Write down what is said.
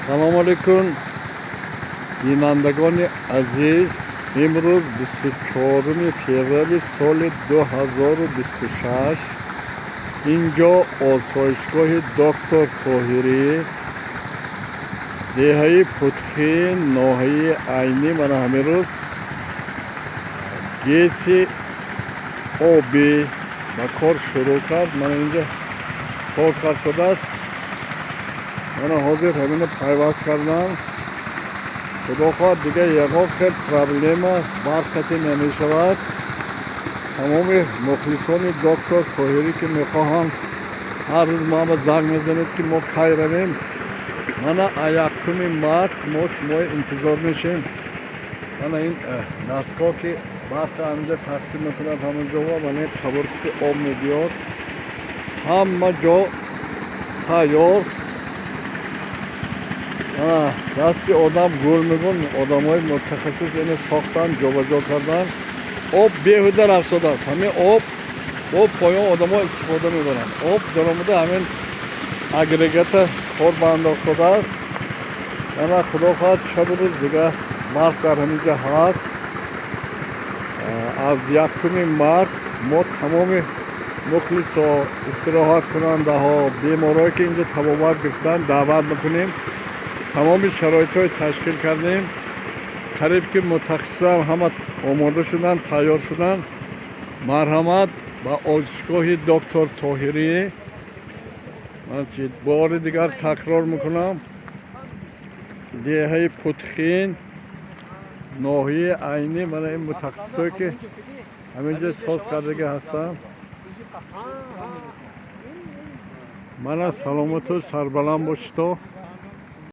Салому алейкум, бинандагони азиз. Имрӯз 24 феврали соли 2026, инҷо осоишгоҳи Доктор Тоҳирӣ, деҳаи Путхин, ноҳияи Айнӣ. Мана ҳамин рӯз ГЭСи обӣ ба кор шурӯъ кард. Мана инҷа кор кард шудааст. Мана ҳозир ҳамина пайваст кардам. Худо хоҳад, дигар ягон хел проблема барқати намешавад. Тамоми мухлисони доктор Тоҳирӣ, ки мехоҳанд, ҳар рӯз мама занг мезанед, ки мо кай равем. Мана 1 март мо шумои интизор мешем. Мана ин дастгоҳ, ки барқа ҳаминҷа тақсим мекунад ҳамин ҷо, мана ин қабурки об мебиёд, ҳама ҷо тайёр. Дасти одам гул мегун, одамои мутахассис ина сохтан, ҷобаҷо кардан. Об беҳуда рафтодааст. Ҳамин об бо поён одамо истифода мебаранд. Об даромада, ҳамин агрегата кор ба андохтодааст. Ана худо хоҳад, шабу рӯз дигар барқ дар ҳамин ҷо ҳаст. Аз 1 март мо тамоми мухлисо, истироҳаткунандаҳо, беморое, ки инҷо табобат гирифтанд, даъват мекунем. Тамоми шароитҳои ташкил кардем. Қариб ки мутахассисам ҳама омода шуданд, тайёр шуданд. Марҳамат ба осоишгоҳи доктор Тоҳирӣ. Бори дигар такрор мекунам: деҳаи Путхин, ноҳияи Айнӣ. Мана ин мутахассисое, ки ҳаминҷо соз кардагӣ ҳастанд. Мана, саломату сарбаланд бошидо.